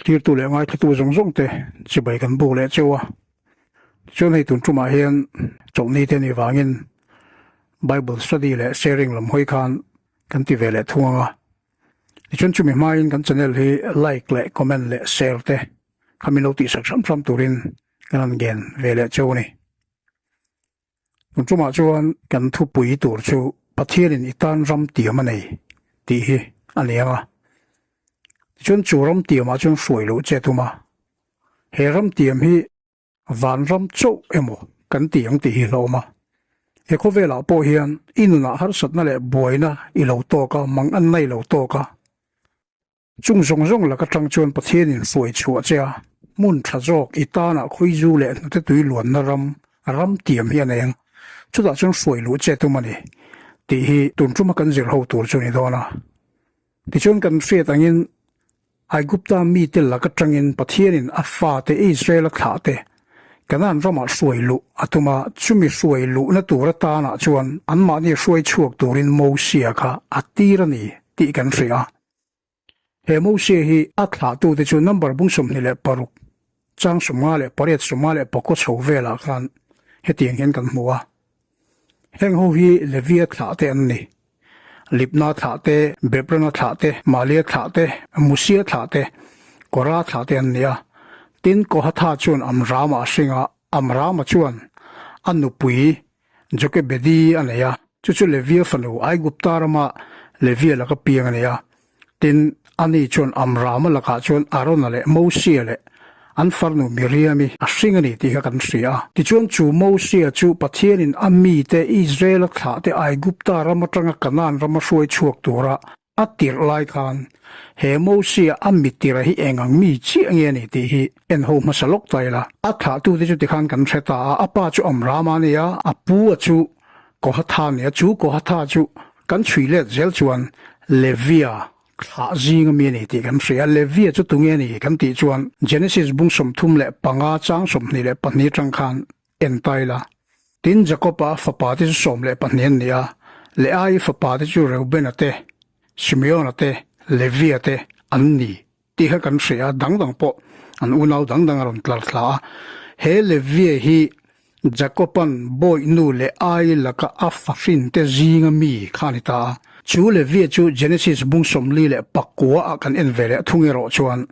Thlirtu leh ngaithlatu zawng zawng te chibai kan buk leh cheu a. Tichuan hei tun tumah hian chawlhni te nih vangin Bible study leh sharing lam hawi khan kan ti ve leh thung ang a. Tichuan chumi hmain kan channel hi like leh comment leh share te kha min lo tihsak hram hram turin kan han ngen ve leh cheu a ni. Tun tumah chuan kan thupui tur chu Pathianin i tan ram tiam a nei tih hi a ni ang a. Tichuan chu ram tiamah chuan hruai loh che tum a. He ram tiam hi vanram chauh emaw kan ti ang tih hi hlauhawm a. He khawvelah pawh hian i nunah harsatna leh buaina i lo tawk a, manganna i lo tawk a. Chung zawng zawng lak atang chuan Pathianin hruai chhuah che a, hmun tha zawk i tanah khawizu leh hnute tui luanna ram, ram tiam hi a nei ang. Chutah chuan hruai luh che tum a ni tih hi tun tuma kan zir ho tur chu a ni dawn a. Tichuan kan hriat angin Aigupta mite lak atangin Pathianin a fate Israel-a thlahte Kanaan ramah hruai luh a tum a, chumi hruai luhna tur atanah chuan anmahni hruai chhuak turin Mosia kha a tir a ni tih kan hria a. He Mosia hi a thlahtute chu number bung 26, chang 58, 54 chho velah khan hetiang hian kan hmu a. Heng ho hi Levia thlahte an ni. Libna thlahte, Bebrana thlahte, Malia thlahte, Musia thlahte, Kora thlahte an ni a. Tin, Kohatha chuan Amrama a hring a, Amrama chuan a nupui Jokebedi a nei a, chu chu Levia fanu Aigupta rama Levia laka piang a ni a. Tin, ani chuan Amrama lakah chuan Arona leh Mosia leh an farnu Miriami a hring a ni tih kha kan hria a. Tichuan chu Mosia chu Pathianin a mite Israela thlahte Aigupta ram atanga Kanaan rama hruai chhuak tura A tirh lai khan he Mosia a mitira hi eng ang mi chiah nge a ni tih hi en ho hmasa lawk ta ila. A thlahtute chu tikhan kan hre ta a, a pa chu Amrama a ni a, a pu a chu Kohatha a ni a, chu Kohatha chu kan chhui let zel chuan Levia thlah zing ami a ni tih kan hria. Levia chu tunge a ni kan tih chuan Genesis bung 35 chang 22 atang khan en ta ila. Tin, Jakob-a fapate chu 12 an ni a, Leai fapate chu Reubena te, Simeona te, Levia te an ni tih kha kan hria a, dang dang pawh an unau dang dang a rawn tlar thla a. He Levia hi Jakob-a'n bawihnu Leai laka a fahrinte zinga mi kha a ni ta a. Chu Levia chu Genesis bung 49 ah kan en ve leh thung erawh chuan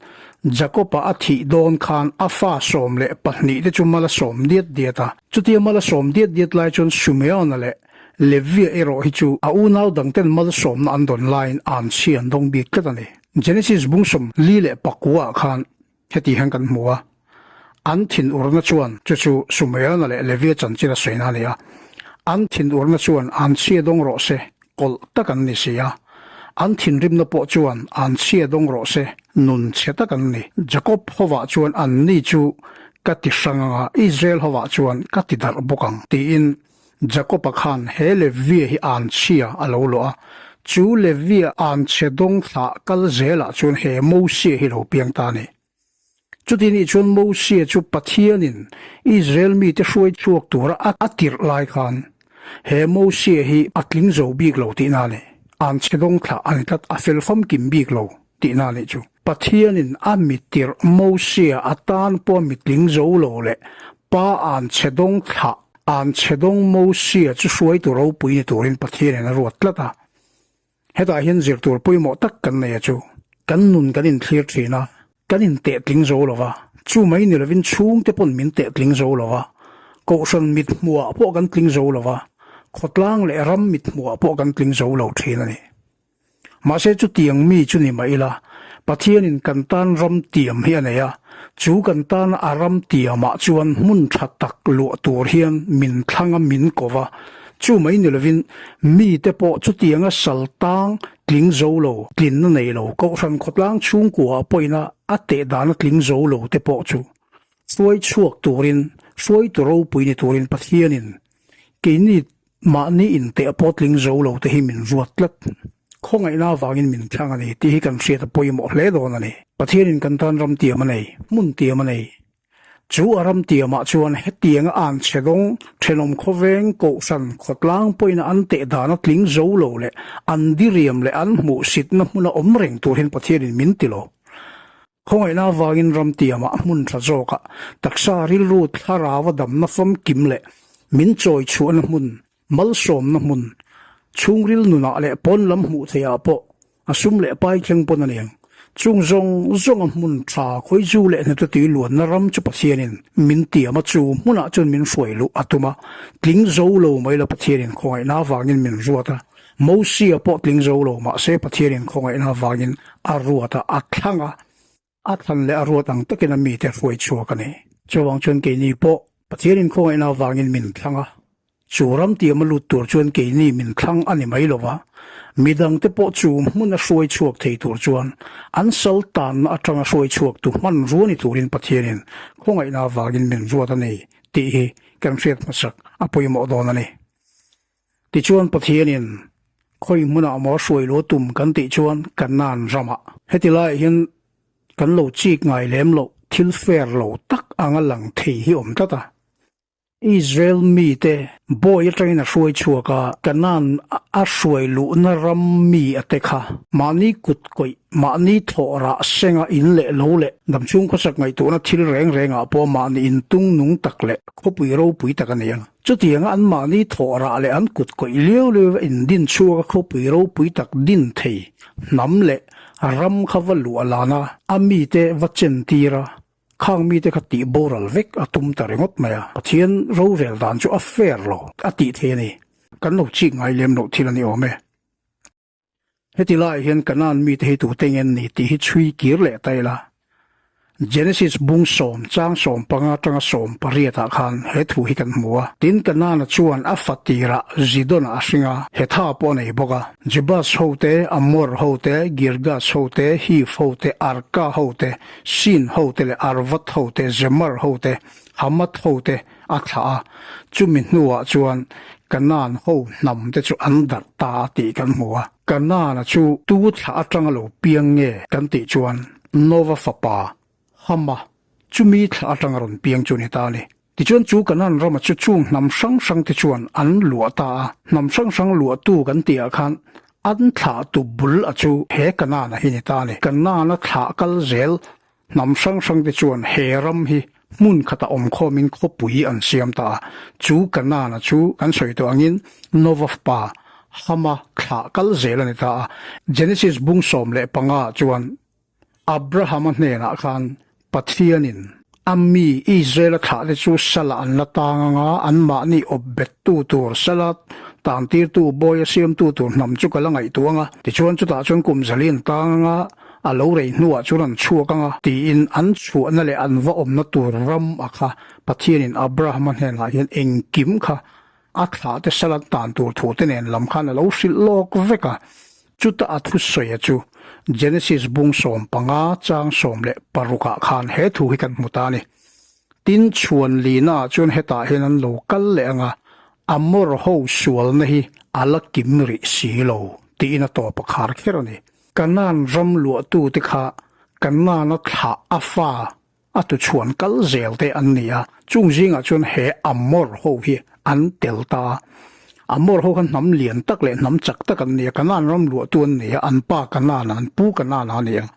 Jakob-a a thih dawn khan a fa 12 te chu mal a sawm diat diat a. Chutia mal a sawm diat diat lai chuan Simeon-a leh Levia erawh hi chu a unau dangten mal sawmna an dawn laiin an chhi an dawng bik tlat a ni. Genesis bung 49 ah khan heti hian kan hmu a, An thinurna chuan chu chu Simeon-a leh Levia chanchin a sawina a ni a, An thinurna chuan an chhia dawng rawh se, kawlh tak an ni si a. An thinrimna pawh chuan an chhia dawng rawh se, nun chhe tak an ni. Jakob hovah chuan anni chu ka ti hrang ang a, Israel hovah chuan ka ti darh bawk ang, tiin Jakob-a khan he Levia hi an chhia a lo luah a. Chu Levia an chhe dawng thlah kal zelah chuan he Mosia hi lo piang ta a ni. Chuti nih chuan Mosia chu Pathianin Israel mite hruai chhuak tura a tirh lai khan he Mosia hi a tling zo bik lo tihna a ni. An chhe dawng thlah a ni tlat, a fel famkim bik lo tihna a nih chu. Pathianin a mi tirh Mosia a tan pawh a mi tling zo lo leh pa an chhe dawng thlah, an chhe dawng Mosia chu hruaitu ropui ni turin Pathianin a ruat tlat a. Hetah hian zir tur pawimawh tak kan nei a chu. Kan nun kan inthlir thin a, kan inteh tling zo lo va, chu mai ni lovin chhungte pawn min teh tling zo lo va, kohhran mithmuhah pawh kan tling zo lo va, khawtlang leh ram mithmuhah pawh kan tling zo lo thin a ni. Mahse chutiang mi chu ni mah ila, Pathianin kan tan ram tiam hi a nei a, chu kan tana a ram tiamah chuan hmun tha tak luah tur hian min thlang a min ko va, Chu mai ni lovin mite pawh chutianga sal tang tling zo lo, tlinna nei lo, Kohhran khawtlang chhungkua pawhina a teh dana tling zo lo te pawh chu hruai chhuak turin, hruaitu ropui ni turin Pathianin keini mahni inteh pawh tling zo lo te hi min ruat tlat. Khawngaihna avangin min thlang a ni tih hi kan hriat a pawimawh hle dawn a ni. Pathianin kan tan ram tiam a nei, hmun tiam a nei. Chu a ram tiamah chuan hetianga an chhe dawng thenawm khawveng kohhran khawtlang pawhin an teh dana tling zo lo leh an diriam leh an hmuhsitna hmuna awm reng tur hian Pathianin min ti lo. Khawngaihna avangin ram tiamah hmun tha zawkah taksa rilru thlarau a damna famkim leh min chawi chhuahna hmun, malsawmna hmun, chhungril nunah leh pawn lam hmuh theihah pawh a sum leh pai thleng pawn a niang. Chung zawng zawnga hmun tha khawizu leh hnute tui luanna ram chu Pathianin min tiam a, chu hmunah chuan min hruai luh a tum a, tling zo lo mai la Pathianin khawngaihna avangin min ruat a, Mosia pawh tling zo lo mahse Pathianin khawngaihna avangin a ruat a, a thlang a, a thlan leh a ruat ang takin a mite hruai chhuak a ni. Chuvang chuan keini pawh Pathianin khawngaihna avangin min thlang a, chu ram tiam a lut tur chuan keini min thlang a ni mai lo va, midangte pawh chu hmun a hruai chhuak thei tur chuan an sal tanna atanga hruai chhuak tu hmanrua ni turin Pathianin khawngaihna avangin min ruat a ni tih hi kan hriat hmasak a pawimawh dawn a ni. Tichuan Pathianin khawi hmunah maw hruai lo tum kan tih chuan Kanaan ramah. Heti laiah hian kan lo chik ngai lem loh thil fair lo tak anga lang thei hi awm tlat a. Israel mite bawi atangin a hruai chhuak a, Kanaan a hruai luhna ram mi a te kha mahni kut kawih, mahni thawh rah senga in leh lo leh damchhung khawsak ngaihtuahna thil reng rengah pawh mahni intung nung tak leh khawpui ropui tak a ni ang. Chutianga anmahni thawh rah leh an kut kawih liau liau a indin chhuak a khawpui ropui tak din thei hnam leh ram kha va luah lan a, a mite va chen tir a, khang mite kha tih boral vek a tum ta ringawt mai a. Pathian rorel dan chu a fair lo a tih thei a ni. Kan lo chik ngai lem loh thil a ni awm e. Heti laiah hian Kanaan mite hi tute nge an ni tih hi chhui kir leh ta ila. Genesis bung sawm chang 15 atanga 18 ah khan he thu hi kan hmu a. Tin Kanaana chuan a fa tirah Zidona a hring a, Hetha pawh a nei bawk a. Jebus ho te, Amor ho te, Girgas ho te, Hiv ho te, Arka ho te, Sin ho te leh Arvad ho te, Zemar ho te, Hamath ho te, a thlah a, chumi hnuah chuan Kanaan ho hnam te chu an darh ta a tih kan hmu a. Kanaana chu tu thlah atanga lo piang nge kan tih chuan Nova fapa Hama chumi thlah atanga rawn piang chu ni ta a ni. Tichuan chu Kanaan rama chu chung hnam hrang hrang te chuan an luah ta a, hnam hrang hrang luahtu kan tihah khan an thlahtu bul a chu he Kanaana hi ni ta a ni. Kanaana thlah kal zel Hnam hrang hrang te chuan he ram hi hmun khatah awm khawmin khawpui an siam ta a, chu Kanaana chu kan sawi tawh angin Nova fapa Hama thlah kal zel a ni ta a. Genesis bung 15 ah chuan Abrahama hnenah khan Pathianin a mi Israela thlah te chu salah an la tang anga anmahni awp bettu tur sala tantirtu bawia siamtu tur hnam chu ka la ngaihtuah anga tichuan chutah chuan kum zali an tang anga A lo rei hnuah chuan an chhuak ang a, tiin an chhuahna leh an va awmna tur ram a kha Pathianin Abrahama hnenah hian engkim kha a thlahte sal an tan tur thute nen lam khan a lo hrilh lawk vek a. Chuta a thusawi chu Genesis bung 15 chang 16 ah khan he thu hi kan hmu ta a ni. Tin, chhuan lina ah chuan hetah hian an lo kal leh ang a, Amor ho sualna hi a la kim rih si lo, tiin a tawp a khar kher a ni. Kanaan ram luahtute kha Kanaana thlah a fa a tuchhuan kal zel te an ni a, chung zingah chuan he Amor ho hi an tel ta a. Amor ho kha hnam lian tak leh hnam chak tak an ni a, Kanaan ram luahtu an ni a, an pa Kanaana, an pu Kanaana a ni ang.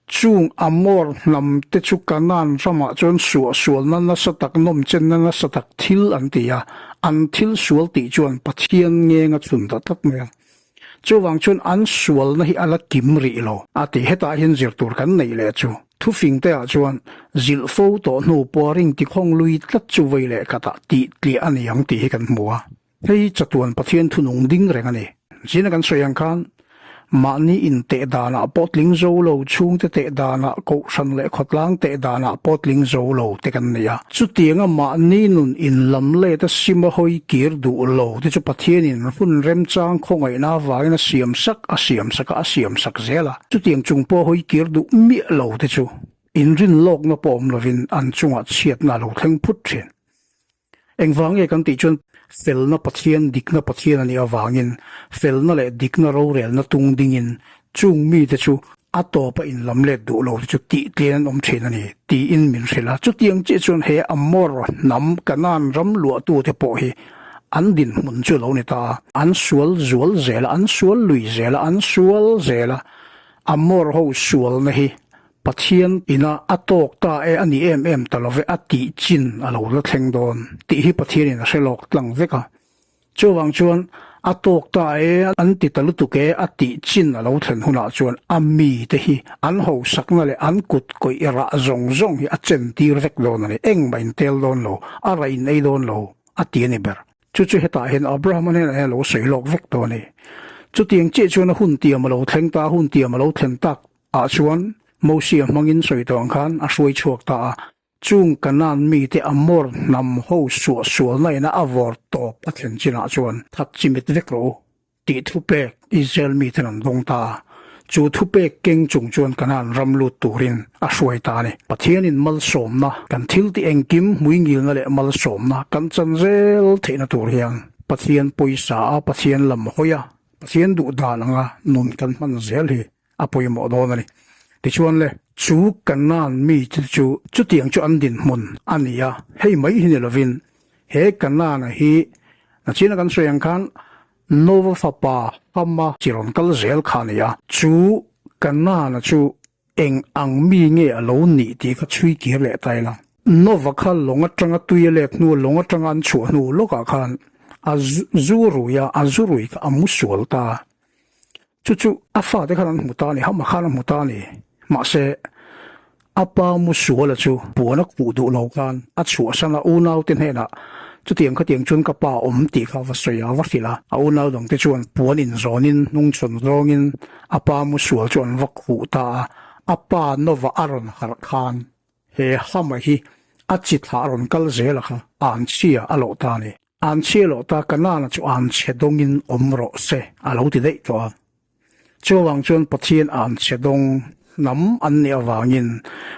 Chung Amor hnam te chu Kanaan ramah chuan suahsualna nasa tak, nawmchenna nasa tak thil an ti a, an thil sual tih chuan Pathian ngeng a chhun ta tlat mai a. Chuvang chuan an sualna hi a la kim rih lo a ti. Hetah hian zir tur kan neih leh chu thufing te ah chuan zilh fo tawh hnu pawh ring tikhawng lui tlat chu vei leh khatah tih tliah a ni ang tih hi kan hmu a. Hei hi chatuan Pathian thunung ding reng a ni. Zina kan sawi ang khan mahni inteh danah pawh tling zo lo, chhungte teh danah, kohhran leh khawtlang teh danah pawh tling zo lo te kan ni a. Chutianga mahni nun inlam let a sim a hawi kir duh lo te chu Pathianin hun remchang khawngaihna avangin a siam sak, a siam sak a, a siam sak zel a. Chutiang chung pawh hawi kir duh miah lo te chu inrin lawkna pawh awm lovin an chungah chhiatna a lo thleng phut thin. Engvang nge kan tih chuan felna Pathian, dikna Pathian a nih avangin felna leh dikna rorelna tung dingin chung mite chu a tawpa inlam let duh lo te chu tih tlian an awm thin a ni tiin min hrilh a. Chutiang chiah chuan he Amor hnam Kanaan ram luahtute pawh hi an dinhmun chu a lo ni ta a, an sual zual zel a, an sual lui zel a, an sual zel a, Amor ho sualna hi. Pathian ina a tawk ta e a ni em em ta love a tih chin a lo la thleng dawn tih hi Pathianin a hre lawk tlang vek a. Chuvang chuan a tawk ta e an ti ta lutuk e a tih chin a lo thlen hunah chuan a mite hi an hausakna leh an kut kawih rah zawng zawng hi a chen tir vek dawn a ni. Engmah in tel dawn lo, a rah in ei dawn lo a ti a ni ber. Chu chu hetah hian Abrahama hnenah hian a lo sawi lawk vek tawh a ni. Chutiang chiah chuan a hun tiam a lo thleng ta a, hun tiam a lo thlen tak ah chuan Mosia hmangin sawi tawh ang khan a hruai chhuak ta a. Chung Kanaan mite Amor hnam ho suahsualna ina a vawr tawp a thlen chinah chuan that chimit vek rawh u. Tih thupek Israel miten an dawng ta a, chu thupek keng chung chuan Kanaan ram lut turin a hruai ta a ni. Pathianin malsawmna, kan thil tih engkim hmuingilna leh malsawmna kan chan zel theihna tur hian Pathian pawisa a, Pathian lam hawi a, Pathian duh dan anga nun kan hman zel hi a pawimawh dawn a ni. Tichuan le, chu Kanaan mite chu chutiang chu an dinhmun a ni a, hei mai hi ni lovin he Kanaana hi nachina kan sawi ang khan Nova fapa Hama chi rawn kal zel kha a ni a, chu Kanaana chu eng ang mi nge a lo nih tih kha chhui kir leh ta ila. Nova kha lawng atanga tui a let hnu, lawng atanga an chhuah hnu lawkah khan a zu rui a, a zu rui kha a mu sual ta a. Chu chu a fate khan an hmu ta a ni, Hama khan a hmu ta a ni. Mahse, a pa mu suala chu puan a khuh duh lo khan a chhuahsan a, unaute hnenah chutiang khatiang chuan ka pa awm tih kha va sawi a, va hrilh a. A unau dangte chuan puan inzawnin hnungchhawn zawngin a pa mu sual chu an va khuh ta a, a pa Nova a rawn harh khan he Hama hi a chi thlah a rawn kal zel a kha, anchhia a lawh ta a ni. Anchhia lawh ta Kanana chu anchhe dawngin awm rawh se a lo ti daih tawh a. Chuvang chuan Pathian anchhe dawng hnam an nih avangin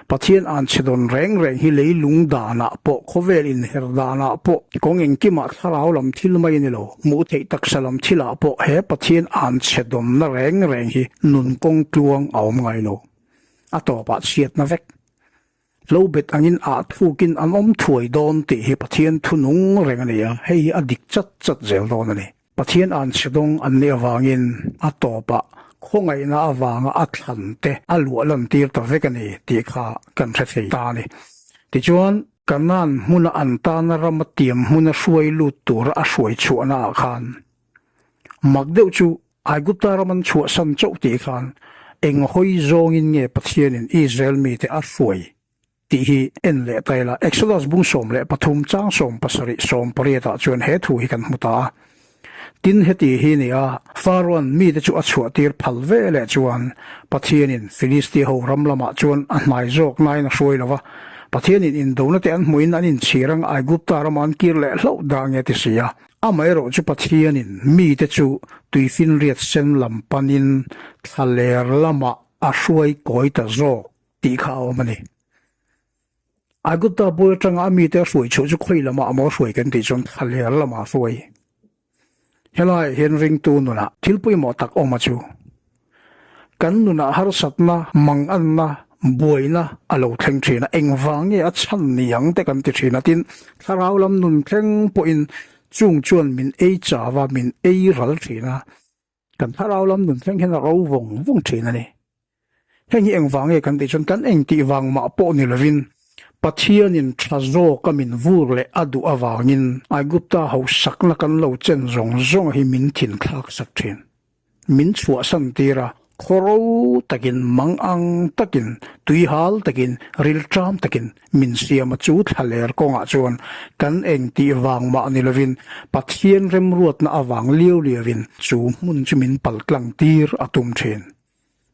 Pathian anchhe dawn reng reng hi leilung danah pawh khawvel inher danah pawh kawng engkimah thlarau lam thil mai a ni lo, hmuh theih taksa lam thilah pawh he Pathian anchhe dawnna reng reng hi nun kawng tluang a awm ngai lo. A tawpah chhiatna vek. Lo bet angin ah thukin an awm thuai dawn tih hi Pathian thu nung reng a ni a, hei hi a dik chat chat zel dawn a ni. Pathian an chhe dawng an nih avangin a tawpah khawngaihna avanga a thlan te a luah lan tir ta vek a ni tih kha kan hre thei ta a ni. Tichuan, Kanaan hmuna an tana rama tiam hmuna hruai lut tura a hruai chhuahna ah khan mak deuh chu Aigupta ram an chhuahsan chauh tih khan eng hawi zawngin nge Pathianin Israel mite a hruai tih hi en leh ta ila. Exodus bung 13 chang 17 18 ah chuan he thu hi kan hmu ta a. Tin heti hi ni a, Pharaoh-a'n mite chu a chhuahtir phal ve leh chuan Pathianin Philistia ho ram lamah chuan a hnai zawk nain a hruai lo va. Pathianin indona te an hmuhin an inchhir ang Aigupta ramah an kir leh hlauh dah nge ti si a. Amaherawh chu Pathianin mite chu tuifinriat sen lam panin thlaler lamah a hruai kawi ta zawk tih kha a awm a ni. Aigupta bawi atanga a mite a hruai chhuah chu khawi lamah amaw a hruai kan tih chuan thlaler lamah a hruai. Helaiah hian ringtu nunah thil pawimawh tak awm a chu. Kan nunah harsatna, manganna, buaina a lo thleng thin a, engvang nge a chhan ni ang te kan ti thin a, tin thlarau lam nun thleng pawhin chung chuan min ei chau a, min ei ral thin a, kan thlarau lam nun thleng hian a ro vawng vawng thin a ni. Heng hi engvang nge kan tih chuan kan engtih vang mah pawh ni lovin Pathianin tha zawka min vur leh a duh avangin Aigupta hausakna kan lo chen zawng zawng hi min thinthlak sak thin. Min chhuahsan tir a, khawro takin, mang ang takin, tuihal takin, rilṭam takin min siam a chu thlaler kawngah chuan kan eng tih vang mah ni lovin Pathian remruatna avang liau liauin chu hmun chu min paltlang tir a tum thin.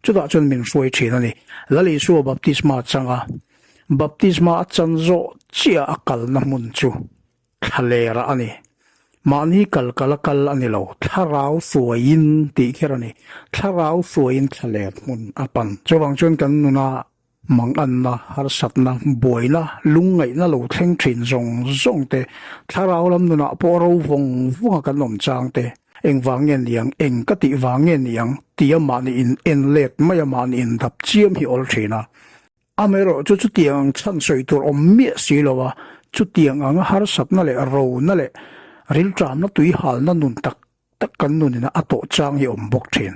Chutah chuan min hruai thin a ni. Lal Isua baptisma changa baptisma a chan zawh chiah a kalna hmun chu Thlalera a ni. Mahni kal kal a kal a ni lo, thlarau hruaiin tih kher a ni. Thlarau hruaiin thlaler hmun a pan. Chuvang chuan kan nuna manganna, harsatna, buaina, lungngaihna lo thleng thin zawng zawng te, thlarau lam nunah pawh ro vawng vawnga kan awm chang te, engvang nge ni ang, eng ka tih vang nge ni ang tia mahni in en let mai a, mahni in dap chiam hi awl thin a. Amaherawh chu chutiang ang chhan sawi tur awm miah si lo a, chutiang anga harsatna leh rona leh rilṭamna tuihalna nun tak tak kan nunin a tawh chang hi awm bawk ṭhin.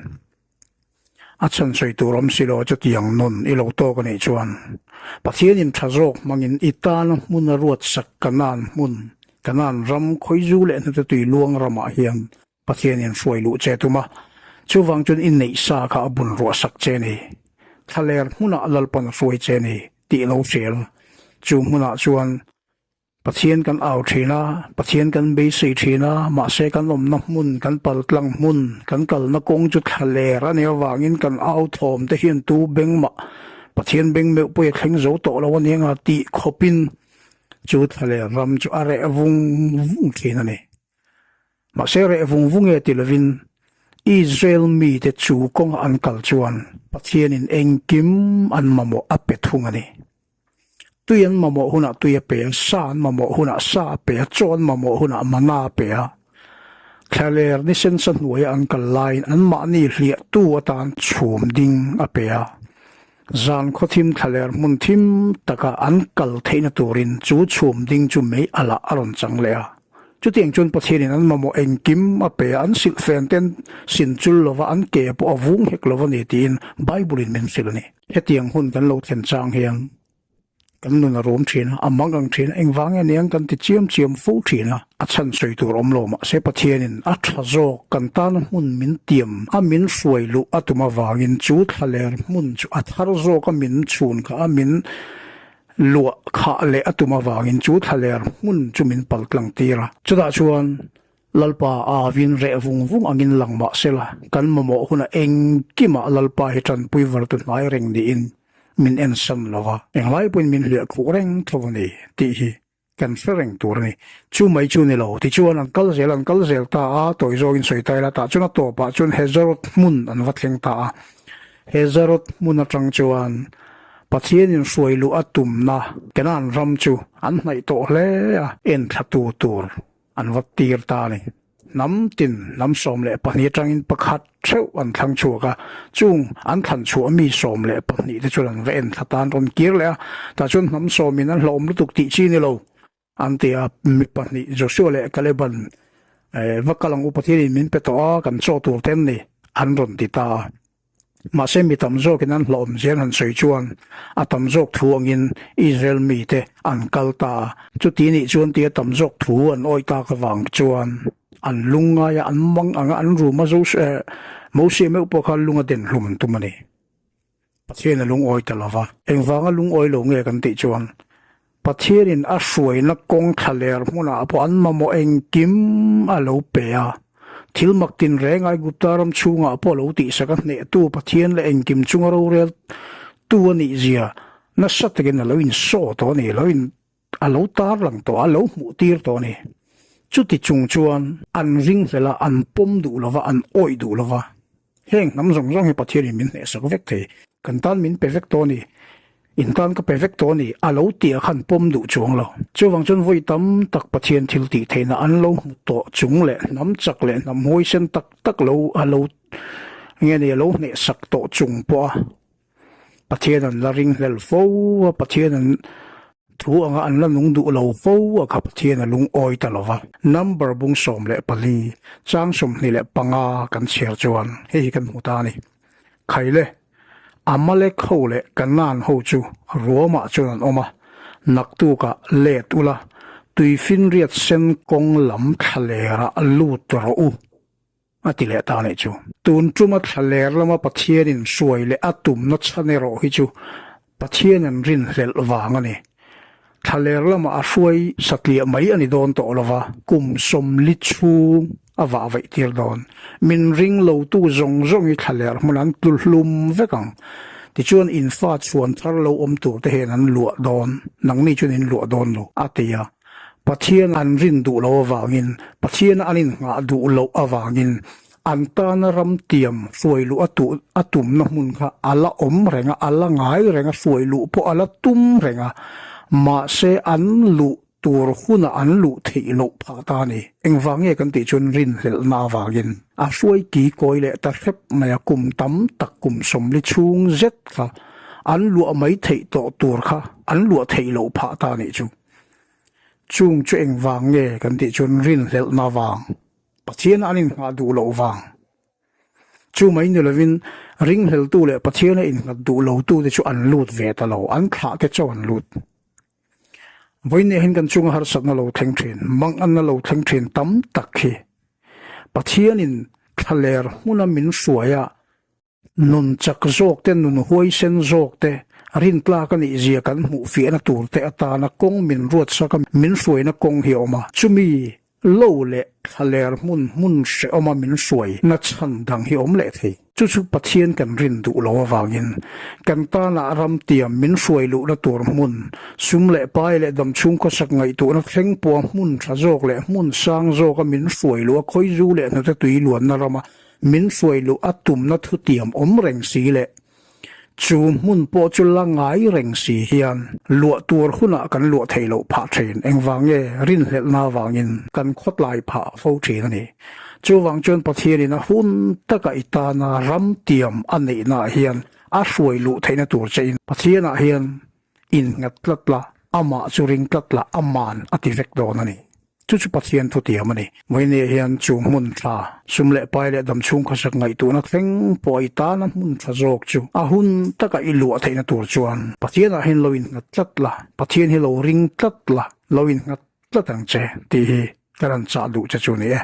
A chhan sawi tur awm si lo chutiang nun i lo tawk a nih chuan Pathianin tha zawk hmangin i tana hmun a ruatsak Kanaan hmun, Kanaan ram khawizu leh hnute tui luang ramah hian Pathianin hruai luh che tum a, chuvang chuan i neih sa kha a bun ruahsak che ni. Thlaler hmunah Lalpan a hruai che ni tih lo hrial. Chu hmunah chuan Pathian kan au thin a, Pathian kan beisei thin a, mahse kan awmna hmun, kan paltlang hmun, kan kalna kawng chu thlaler a nih avangin kan au thawm te hian tu beng mah Pathian beng meuh pawh i a thleng zo tawh lo a nia nga tih khawpin chu thlaler ram chu a reh vung vung thin a ni. Mahse reh vung vung e ti lovin Israel mite chu kawnga an kal chuan Pathianin engkim an mamawh a pe thung a ni. Tui an mamawh hunah tui a pe a, sa an mamawh hunah sa a pe a, chaw an mamawh hunah mana a pe a. Thlaler ni sensa hnuaia an kal laiin anmahni hliahtu atan chhum ding a pe a. Zan khawthim thlaler hmun thim taka an kal theihna turin chu chhum ding chu mei alah a rawn chang leh a. Chutiang chuan Pathianin an mamawh engkim a pe a, an silhfen ten sin chul lova an ke pawh a vung hek lo a ni tiin Bible-in min hrilh a ni. Hetiang hun kan lo thlen chang hian kan nun a rum thin a, a mang ang thin a, engvang nge niang kan ti chiam chiam fo thin a, a chhan sawi tur awm lo mahse Pathianin a tha zawk kan tana hmun min tiam a min hruai luh a tum avangin chu thlaler hmun chu a thar zawk a min chhun kha a min luah khah leh a tum avangin chu thlaler hmun chu min pal tlang tir a. Chutah chuan Lalpa avin reh vung vung angin lang mah sela, kan mamawh hunah engkimah Lalpa hi tanpui var tu hnai reng niin min ensan lo va, englai pawhin min hliah khuh reng tho a ni tih hi kan hre reng tur a ni. Chu mai chu ni lo, tichuan an kal zel an kal zel ta a, tawi zawngin sawi ta ila tah chuan a tawpah chuan Hazeroth hmun an va thleng ta a. Hazeroth hmun atang chuan Pathianin hruai luh a tumna Canaan ram chu an hnaih tawh hle a, enthlatu tur An va tir ta a ni. Hnam tin hnam 12 atangin pakhat theuh an thlang chhuak a, chung an thlan chhuah mi 12 te chuan an va en thla ta, an rawn kir leh a, tah chuan hnam sawmin an hlauhawm lutuk tih chi ni lo an ti a, mi pahnih Joshua leh Caleb-a'n va kal ang u Pathianin min pe tawh a, kan chaw tur te an ni an rawn ti ta a. Mahse mi tam zawkin an hlawm zel han sawi chuan a tam zawk thu angin Israel mite an kal ta a. Chuti nih chuan tia tam zawk thu an awih tak avang chuan an lungngai a, an mang ang a, an rum a, Mosia meuh pawh kha lung a den hlum an tum a ni. Pathian a lungawi ta lo va. Engvanga lungawi lo nge kan tih chuan Pathianin a hruaina kawng thlaler hmunah pawh an mamawh engkim a lo pe a. Thil mak tinreng Aigupta ram chhungah pawh a lo tihsak a, hnehtu Pathian leh engkim chunga rorel tu a nih zia nasa takin a lo insaw tawh a ni, lo in a lo tarlang tawh a, a lo hmuh tir tawh a ni. Chuti chung chuan an ringhlel a, an pawm duh lo va, an awih duh lo va. Heng hnam zawng zawng hi Pathianin min hnehsak vek thei, kan tan min pe vek tawh a ni, in tan ka pe vek tawh a ni, a lo tih ah khan pawm duh chuang lo. Chuvang chuan vawi tam tak Pathian thil tih theihna an lo hmu tawh chung leh hnam chak leh hnam huaisen tak tak lo a lo nge ni a lo hnehsak tawh chung pawh a Pathian an la ringhlel fo a, Pathian an thu anga an la nung duh lo fo a kha Pathian a lungawi ta lo va. Number bung 14, chang 25 kan chhiar chuan hei hi kan hmu ta a ni. Khaile, Amalek ho leh Kanaan ho chu ruamah chuan an awm a, naktukah let ula, tuifinriat sen kawng lam thlalerah lut rawh u. A ti leh ta nih chu. Tun tuma thlaler lama Pathianin hruai leh a tumna chhan erawh hi chu Pathian an rinhlelh vang a ni. Thlaler lama a hruai satliah mai a ni dawn tawh lova, kum 40 chhung a vah vaih tir dawn. Min ring lotu zawng zawng hi thlaler hmun an tlu hlum vek ang. Tichuan in fa chhuan thar lo awm tur te hian an luah dawn, nangni chuan in luah dawn lo, a ti a. Pathian an rin duh loh avangin, Pathian an innghah duh loh avangin an tana ram tiam hruai luh a tuh a tumna hmun kha a la awm reng a, a la ngai reng a, hruai luh pawh a la tum reng a, mahse an luh tur hunah an luh theih loh phah ta a ni. Engvang nge kan tih chuan rinhlelhna avangin a hruai ki kawi leh ta hrep mai a, kum tam tak kum 40 chhung zet kha an luah mai theih tawh tur kha an luah theih loh phah ta a nih chu. Chung chu engvang nge kan tih chuan rinhlelhna vang, Pathian an innghah duh loh vang. Chu mai ni lovin Ringhleltu leh Pathiana innghat duh lotute chu an lut ve ta lo, an thlah te chauh an lut. Vawiin hian kan chunga harsatna lo thleng thin, manganna lo thleng thin tam tak hi Pathianin thlaler hmuna min hruai a, nun chak zawk te, nun huaisen zawk te, rintlak a nih zia kan hmuh fiahna tur te atana kawng min ruatsak a, min hruaina kawng hi a awm a. Chumi Lo leh thlaler hmun hmun hrehawma min hruai na chhan dang hi awm leh thei. Chu chu Pathian kan rin duh lo avangin kan tana ram tiam min hruai luhna tur hmun, sum leh pai leh damchhung khawsak ngaihtuahna thleng pawha hmun tha zawk leh hmun sang zawka min hruai luh a khawizu leh hnute tui luanna rama min hruai luh a tumna thutiam awm reng si leh Chu hmun pawh chu la ngai reng si hian luah tur hunah kan luah theih loh phah thin. Engvang nge rinhlelhna avangin kan khawtlai phah fo thin a ni. Chuvang chuan Pathianin a hun taka i tana ram tiam a neihnaah hian a hruai luh theihna tur chein Pathianah hian innghat tlat la, amah chu ring tlat la, aman a ti vek dawn a ni. Chu chu Pathian thutiam a ni. Vawinia hian chu hmun tha, sum leh pai leh damchhung khawsak ngaihtuahna thleng pawh i tana hmun tha zawk chu a hun taka i luah theihna tur chuan Pathianah hian lo innghat tlat la, Pathian hi lo ring tlat la, lo innghat tlat ang che tih hi ka rawn chah duh che chu a ni e.